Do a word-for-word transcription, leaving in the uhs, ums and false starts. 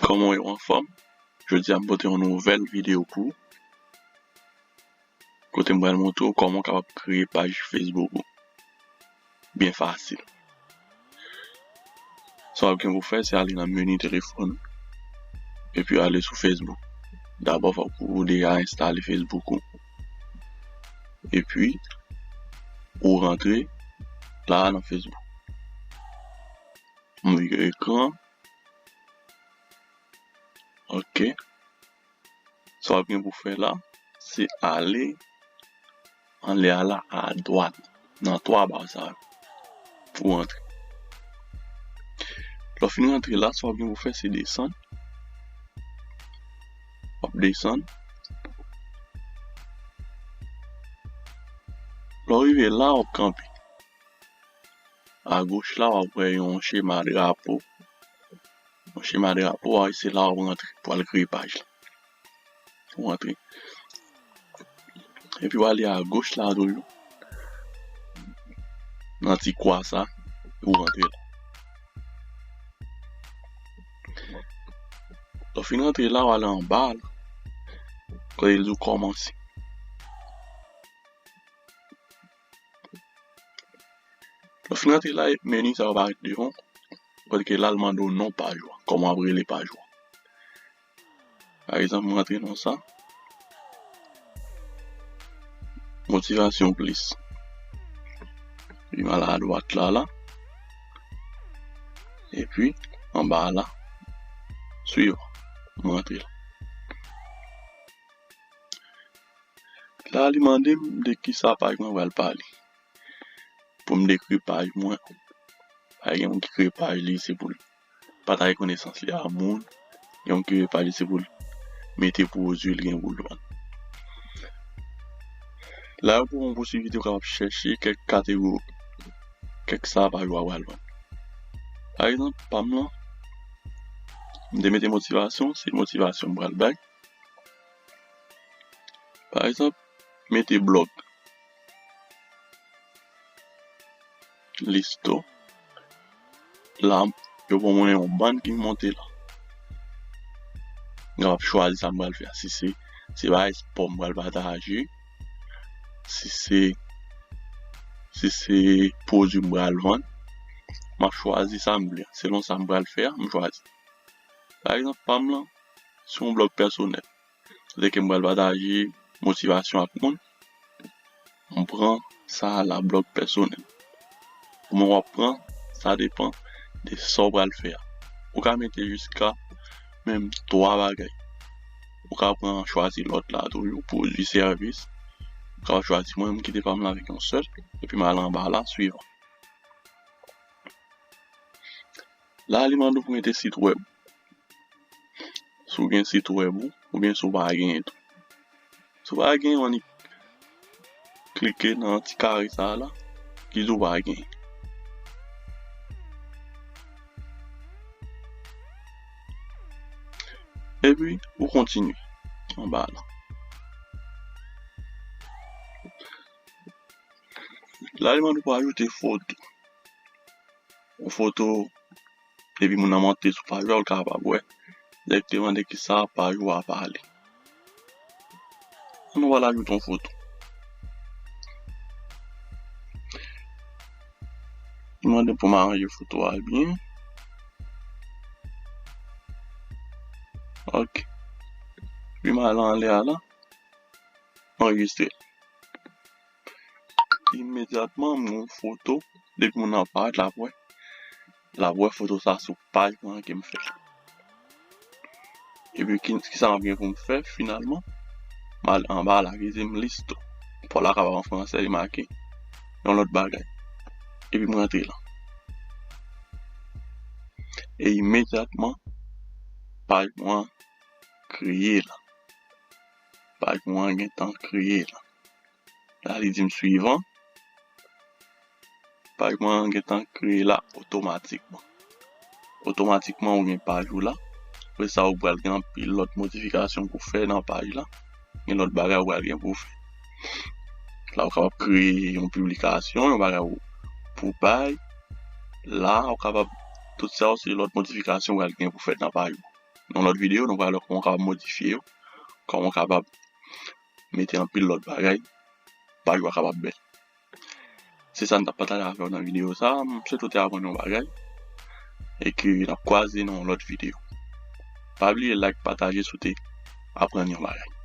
Kòman w ye, w anfòm? Jodi a m pote yon nouvèl videyo pou ou, kote m pral montre w kòman w kapab kreye paj Facebook ou byen fasil. Sa w ap gen pou w fè, se ale nan meni telefòn ou, epi ale sou Facebook. Dabò, fòk ou deja enstale Facebook ou. Epi, ou rantre la nan Facebook. M vire ekran. Ok. Sa w ap gen pou w fè la, se ale anlè a la, adwat, nan twa ba sa yo, pou w rantre. Lè w fin rantre la, sa w ap gen pou w fè, se desann. W ap desann. Lè w rive la, w ap kanpe. Agoch la, w ap wè yon chema drapo. Yon chema drapo, a, se la w ap rantre pou al kreye paj la. Ou rantre. Epi w ale agoch la toujou. Nan ti kwa sa, ou rantre la. Lè w fin rantre la, w ale anba la. Kote l di w kòmanse. Lè w fin rantre la, meni sa yo parèt devan w. Kote ke la, l mande w non paj ou a, kòman w ap rele paj ou a. Pa egzanp, m rantre non sa. Motivasyon plis. Epi m al adwat la, la. Epi, anba la, swivan. M rantre la. La, li mande m de kisa paj mwen pral pale. Pou m dekri paj mwen. Pa gen moun ki kreye paj li, se pou l pataje konesans li a moun. Gen moun ki kreye paj li, se pou l mete pwodui l gen pou l vann. La, pou yon posibilite, ou kapab chèche kèk kategori. Kèk sa paj ou a pral vann. Pa egzanp, pa m lan, m te mete motivasyon, se motivasyon m pral bay. Pa egzanp, mete blòg. Listo. La, yo ban mwen yon bann ki monte la. M kapab chwazi sa m pral fè a. Si se, se bagay spò m pral pataje, si se, si se pwodui m pral vann, m ap chwazi sa m vle. Selon sa m pral fè a, m chwazi. Pa egzanp, pa m lan, se yon blòg pèsonèl. Kote ke m pral pataje motivasyon ak moun. M pran sa a la blòg pèsonèl. Kòman w ap pran, sa depann de sa w pral fè a. Ou ka mete jiska menm twa bagay. Ou ka pran chwazi lòt la toujou, pwodui, sèvis. Ou ka chwazi, mwen, m kite pa m la avèk yon sèl, epi m al anba la, swivan. La, li mande w pou mete sit wèb. Si w gen sit wèb ou, oubyen si w pa genyen tou. Si w pa genyen, w annik klike nan ti kare sa a la, ki di w pa genyen. Epi, ou kontinye anba la. La, li mande w pou ajoute foto. Yon foto, depi moun nan monte sou paj la, ou kapab wè dirèkteman de kisa paj ou a pale. Ann, nou pral ajoute yon foto. Li mande pou m aranje foto a byen. Ok. Epi m al anlè a la. Anrejistre. Imedyatman, m gen yon foto. Depi moun nan parèt, l ap wè. L ap wè foto sa sou paj mwen an ke m fè. Epi, ki, kisa m ap gen pou m fè, finalman? M al anba la, ki di m listo. Pò la kapab an fransè, li make yon lòt bagay. Epi, m rantre la. E imedyatman, paj mwen an kreye la. Paj mwen an gentan kreye la. La, li di m swivan. Paj mwen an gentan kreye la otomatikman. Otomatikman, ou gen paj ou la. Apre sa, ou pral gen anpil lòt modifikasyon pou fè nan paj la. Gen lòt bagay ou pral gen pou w fè. La, ou kapab kreye yon piblikasyon, yon bagay ou, pou bay. La, ou kapab, tout sa yo se lòt modifikasyon ou pral gen pou fè nan paj ou. nan lòt videyo, nou pral wè kòman w kapab modifye yo, kòman w kapab mete anpil lòt bagay, paj ou a kapab bèl. Se sa m t ap pataje avè w nan videyo sa a. M swete w te aprann yon bagay e ke n ap kwaze nan yon lòt videyo. Pa bliye like, pataje si w te aprann yon bagay.